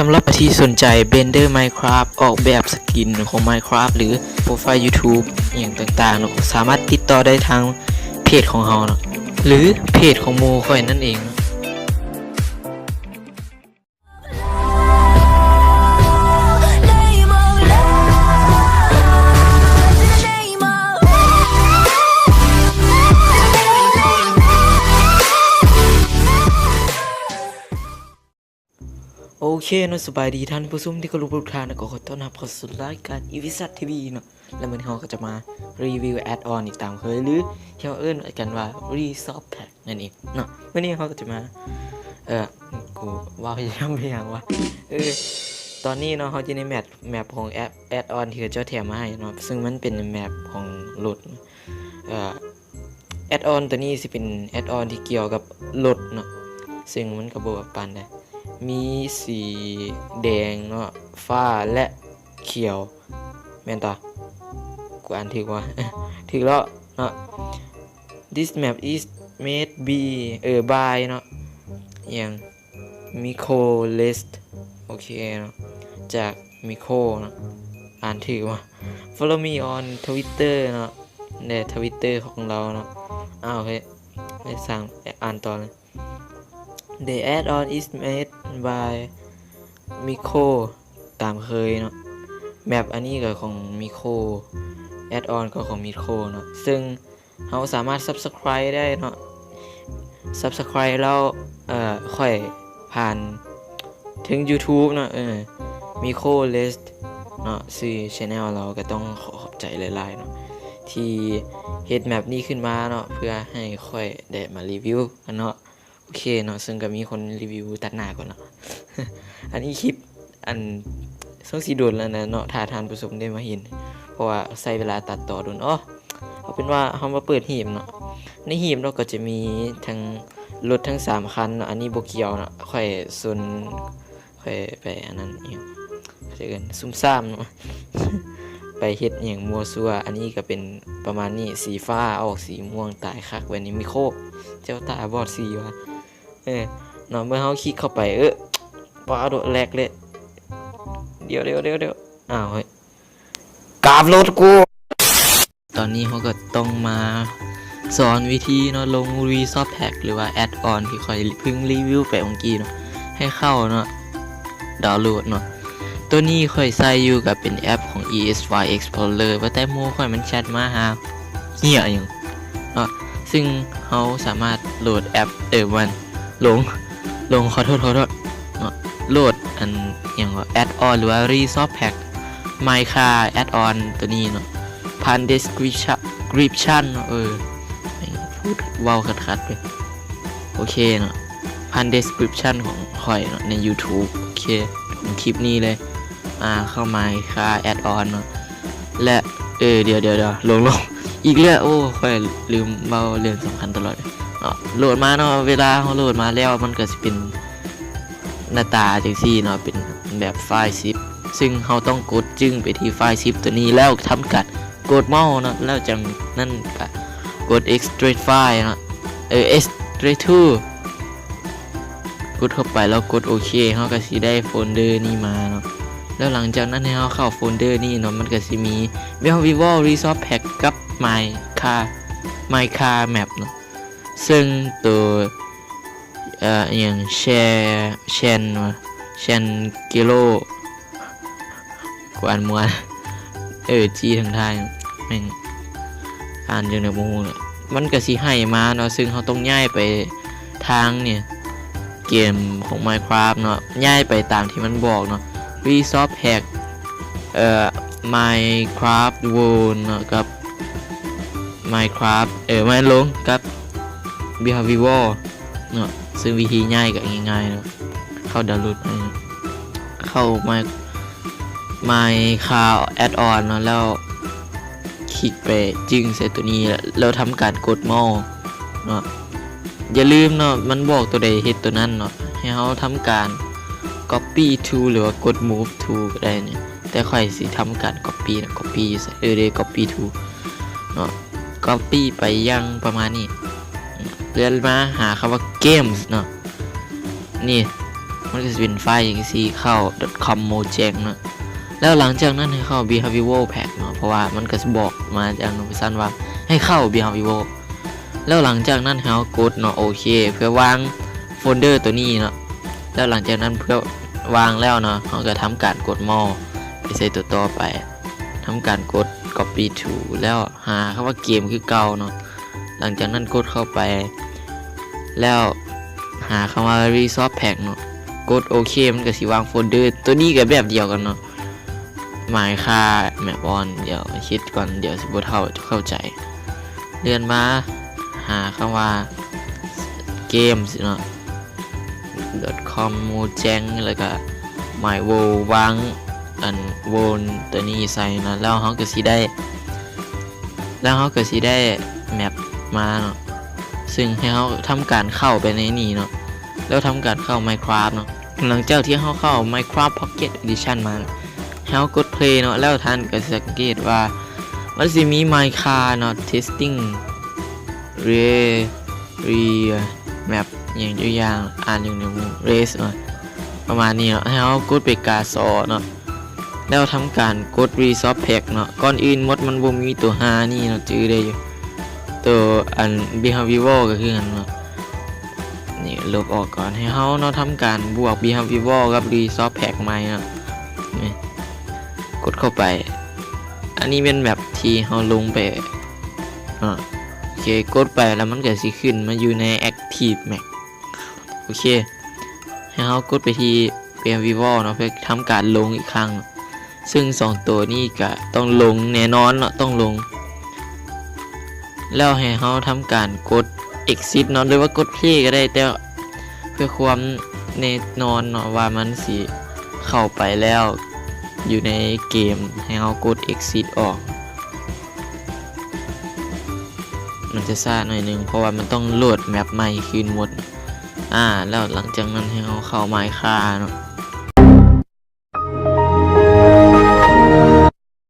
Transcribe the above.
ສຳລັບໃຜທີ່ສົນໃຈ Blender Minecraft ອອກແບບສະກິນຂອງ Minecraft ຫຼື ໂປຣໄຟລ໌ YouTube ອີ່ຫຍັງຕ່າງໆເນາະ ກໍສາມາດຕິດຕໍ່ໄດ້ທາງເພຈຂອງເຮົາເນາະ ຫຼື ເພຈຂອງໝູ່ຂ້ອຍນັ້ນເອງເນາະ. ໂອເຄເນາະ ສະບາຍດີທ່ານຜູ້ຊົມທີ່ເຄົາລົບທຸກທ່ານ ແລະ ກໍຂໍຕ້ອນຮັບເຂົ້າສູ່ລາຍການ ອີວິຊັດ ທີວີ ເນາະ ແລະ ມື້ນີ້ເຮົາກໍຈະມາຣີວິວແອດອອນອີກຕາມເຄີຍ ຫຼື ທີ່ເຮົາເອີ້ນກັນວ່າ Resource Pack ນັ້ນເອງເນາະ. ມື້ນີ້ເຮົາກໍຈະມາ ເອີ ກູເວົ້າຫຍັງໄປຫຍັງວະ ເອີ ຕອນນີ້ເນາະ ເຮົາຢູ່ໃນແມັບ ແມັບຂອງແອັດ ແອັດອອນທີ່ເຂົາເຈົ້າແຖມມາໃຫ້ເນາະ ເຊິ່ງມັນເປັນແມັບຂອງລົດ ເອີ ແອັດອອນໂຕນີ້ຊິເປັນແອັດອອນທີ່ກ່ຽວກັບລົດເນາະ ເຊິ່ງມັນກໍບໍ່ປານໃດ ມີສີແດງເນາະ ຟ້າ ແລະ ຂຽວ ແມ່ນຕາ ກູອ່ານຖືກບໍ່? ຖືກແລ້ວເນາະ. This map is made by ເອີ by ເນາະ ອີ່ຫຍັງ Mico Lest ໂອເຄເນາະ ຈາກ Mico ເນາະ ອ່ານຖືກບໍ່? Follow me on Twitter ເນາະ ແລະ Twitter ຂອງລາວເນາະ. ອ້າວ ເຮີ້ຍ ໄດ້ສ້າງ ອ່ານຕໍ່ເລີຍ. The add-on is made by Mico ຕາມເຄີຍເນາະ. ແມັບອັນນີ້ກໍຂອງ Mico ແອັດອອນກໍຂອງ Mico ເນາະ ເຊິ່ງເຮົາສາມາດ Subscribe ໄດ້ເນາະ. Subscribe ແລ້ວ ເອີ ຂ້ອຍຜ່ານເທິງ YouTube ເນາະ ເອີ Mico Lest ເນາະ ຊື່ channel ລາວ ກໍຕ້ອງຂໍຂອບໃຈຫຼາຍໆເນາະ ທີ່ເຮັດແມັບນີ້ຂຶ້ນມາເນາະ ເພື່ອໃຫ້ຂ້ອຍໄດ້ມາຣີວິວເນາະ. ໂອເຄເນາະ ເຊິ່ງກໍມີຄົນຣີວິວຕັດໜ້າກ່ອນເນາະ. ອັນນີ້ຄລິບ ອັນ ຊ່ວງຊິດົນແລ້ວນະເນາະ ຖ້າທ່ານຜູ້ຊົມໄດ້ມາເຫັນ ເພາະວ່າໃຊ້ເວລາຕັດຕໍ່ດົນ. ອໍ ເອົາເປັນວ່າເຮົາມາເປີດຮີບເນາະ. ໃນຮີບເນາະ ກໍຈະມີທັງລົດທັງສາມຄັນເນາະ. ອັນນີ້ບໍ່ກ່ຽວເນາະ ຂ້ອຍສົນ ຂ້ອຍໄປອັນນັ້ນອີ່ຫຍັງ ເຂົາເອີ້ນຊຸ່ມຊາມເນາະ ໄປເຮັດອີ່ຫຍັງມົ້ວຊົ່ວ. ອັນນີ້ກໍເປັນປະມານນີ້ ສີຟ້າອອກສີມ່ວງ ຕາຍຄັກແບບນີ້. Mico ເຈົ້າຕາບອດສີຫວາ? ເອີ ເນາະ ເມື່ອເຮົາຄລິກເຂົ້າໄປ ເອີ ປາໂດ ແລັກເລີຍ ດຽວໆໆ ອ້າວ ເຮີ້ຍ ກາບລົດກູ. ຕອນນີ້ເຮົາກໍຕ້ອງມາສອນວິທີເນາະ ລົງ Resource Pack ຫຼືວ່າ Add-on ທີ່ຂ້ອຍເພິ່ງຣີວິວໄປເມື່ອກີ້ເນາະ ໃຫ້ເຂົ້າເນາະ ດາວໂຫຼດເນາະ. ໂຕນີ້ຂ້ອຍໃຊ້ຢູ່ກໍເປັນແອັບຂອງ ESY Explorer ວ່າແຕ່ໝູ່ຂ້ອຍມັນແຊັດມາຫາເຫຍຫຍັງເນາະ ຊຶ່ງເຮົາສາມາດໂຫຼດແອັບ ເອີ ມັນ ລົງ ລົງ ຂໍໂທດ ຂໍໂທດເນາະ ໂຫຼດອັນຫຍັງວະ Add-on ຫຼືວ່າ Resource Pack Minecraft Add-on ໂຕນີ້ເນາະ ຜ່ານ Description ເນາະ ເອີ ແມ່ງເວົ້າຂັດໆ ເລີຍ. ໂອເຄເນາະ ຜ່ານ Description ຂອງຂ້ອຍເນາະ ໃນ YouTube ໂອເຄ ຂອງຄລິບນີ້ເລີຍ ອ່າ ເຂົ້າ Minecraft Add-on ເນາະ ແລະ ເອີ ດຽວໆໆ ລົງໆ ອີກແລ້ວ ໂອ້ ຂ້ອຍລືມເວົ້າເລື່ອງສຳຄັນຕະຫຼອດເນາະ. ໂຫຼດມາເນາະ ເວລາເຮົາໂຫຼດມາແລ້ວ ມັນກໍຊິເປັນໜ້າຕາຈັ່ງຊີ້ເນາະ ເປັນແບບໄຟລ໌ຊິບ ຊຶ່ງເຮົາຕ້ອງກົດຈຶ່ງໄປທີ່ໄຟລ໌ຊິບໂຕນີ້ ແລ້ວທຳການກົດເມົາເນາະ ແລ້ວຈັ່ງນັ້ນກໍກົດ Extract File ເນາະ ເອີ Extract Tool ກົດເຂົ້າໄປ ແລ້ວກົດໂອເຄ ເຮົາກໍຊິໄດ້ໂຟນເດີນີ້ມາເນາະ. ແລ້ວຫຼັງຈາກນັ້ນໃຫ້ເຮົາເຂົ້າໂຟນເດີນີ້ເນາະ ມັນກໍຊິມີ Behavioral Resource Pack ກັບ Minecraft Minecraft Map ເນາະ ເຊິ່ງໂຕ ເອີ ອີ່ຫຍັງ Shan ວະ Shangelo ກູອ່ານມົວ ເອີ ຈີທາງທ້າຍ ແມ່ງອ່ານຈັ່ງໃດບໍ່ຮູ້ເນາະ. ມັນກໍຊິໃຫ້ມາເນາະ ຊຶ່ງເຮົາຕ້ອງຍ້າຍໄປທາງນີ້ ເກມຂອງ Minecraft ເນາະ ຍ້າຍໄປຕາມທີ່ມັນບອກເນາະ Resource Pack ເອີ Minecraft World ເນາະ ກັບ Minecraft ເອີ ມາລົງກັບ Behavioral ເນາະ ຊຶ່ງວິທີຍ້າຍກໍງ່າຍໆເນາະ ເຂົ້າດາວໂຫຼດໄປ ເຂົ້າ My Minecraft Add-on ເນາະ ແລ້ວຄລິກໄປຈຶ່ງໃສ່ໂຕນີ້ ແລ້ວທຳການກົດເມົາເນາະ. ຢ່າລືມເນາະ ມັນບອກໂຕໃດເຮັດໂຕນັ້ນເນາະ ໃຫ້ເຮົາທຳການ Copy to ຫຼືວ່າກົດ Move to ກໍໄດ້ນີ້ ແຕ່ຂ້ອຍຊິທຳການ Copy ນະ Copy ຢູ່ໃສ ເອີ ເດ Copy to ເນາະ Copy ໄປຢ່າງປະມານນີ້ ເລື່ອນມາຫາຄຳວ່າ Games ເນາະ ນີ້ ມັນກໍຊິເປັນໄຟລ໌ຈັ່ງຊີ້ ເຂົ້າ .com Mojang ເນາະ. ແລ້ວຫຼັງຈາກນັ້ນໃຫ້ເຂົ້າ Behavioral Pack ເນາະ ເພາະວ່າມັນກໍຊິບອກມາຈາກ Nopesan ວ່າໃຫ້ເຂົ້າ Behavioral. ແລ້ວຫຼັງຈາກນັ້ນເຮົາກົດເນາະ ໂອເຄ ເພື່ອວາງໂຟນເດີຕົວນີ້ເນາະ. ແລ້ວຫຼັງຈາກນັ້ນເພື່ອວາງແລ້ວເນາະ ເຮົາກໍທຳການກົດ More ໄປໃສ່ຕົວຕໍ່ໄປ ທຳການກົດ Copy to ແລ້ວຫາຄຳວ່າເກມຄືເກົ່າເນາະ. ຫຼັງຈາກນັ້ນກົດເຂົ້າໄປ ແລ້ວຫາຄຳວ່າ Resource Pack ເນາະ ກົດໂອເຄ ມັນກໍຊິວາງໂຟນເດີ. ຕົວນີ້ກໍແບບດຽວກັນເນາະ Minecraft Map on ດຽວເຮັດກ່ອນ ດຽວຊິບໍ່ເຂົ້າ ເຂົ້າໃຈ. ເລື່ອນມາຫາຄຳວ່າ Games ເນາະ .com Mojang ແລ້ວກໍ My World ວາງອັນ World ຕົວນີ້ໃສ່ເນາະ ແລ້ວເຮົາກໍຊິໄດ້ ແລ້ວເຮົາກໍຊິໄດ້ແມັບມາເນາະ ຊຶ່ງໃຫ້ເຮົາທຳການເຂົ້າໄປໃນນີ້ເນາະ ແລ້ວທຳການເຂົ້າ Minecraft ເນາະ. ຫຼັງຈາກທີ່ເຮົາເຂົ້າ Minecraft Pocket Edition ມາ ໃຫ້ເຮົາກົດ Play ເນາະ ແລ້ວທ່ານກໍຊິສັງເກດວ່າມັນຊິມີ Minecraft ເນາະ Testing Re Re Map ຫຍັງຢູ່ຢ່າງ ອ່ານຢູ່ໃນ Race ເນາະ ປະມານນີ້ເນາະ. ໃຫ້ເຮົາກົດໄປກາຊໍເນາະ ແລ້ວທຳການກົດ Resource Pack ເນາະ. ກ່ອນອື່ນໝົດມັນບໍ່ມີຕົວຫ້ານີ້ເນາະ ຈື່ໄດ້ຢູ່ ຕົວອັນ Behavioral ກໍຄືກັນເນາະ. ນີ້ລົບອອກກ່ອນ ໃຫ້ເຮົາເນາະທຳການບວກ Behavioral ກັບ Resource Pack ໃໝ່ເນາະ. ນີ້ ກົດເຂົ້າໄປ ອັນນີ້ແມ່ນແມັບທີ່ເຮົາລົງໄປເນາະ. ໂອເຄ ກົດໄປແລ້ວມັນກໍຊິຂຶ້ນມາຢູ່ໃນ Active Map. ໂອເຄ ໃຫ້ເຮົາກົດໄປທີ່ Behavioral ເນາະ ເພື່ອທຳການລົງອີກຄັ້ງ ຊຶ່ງສອງຕົວນີ້ກະຕ້ອງລົງແນ່ນອນເນາະ ຕ້ອງລົງ. ແລ້ວໃຫ້ເຮົາທຳການກົດ Exit ເນາະ ຫຼືວ່າກົດ Play ກໍໄດ້ ແຕ່ເພື່ອຄວາມແນ່ນອນເນາະວ່າມັນຊິເຂົ້າໄປແລ້ວຢູ່ໃນເກມ ໃຫ້ເຮົາກົດ Exit ອອກ. ມັນຈະຊ້າໜ້ອຍໜຶ່ງ ເພາະວ່າມັນຕ້ອງໂຫຼດແມັບໃໝ່ຄືນໝົດ. ອາ ແລ້ວຫຼັງຈາກນັ້ນໃຫ້ເຮົາເຂົ້າ Minecraft ເນາະ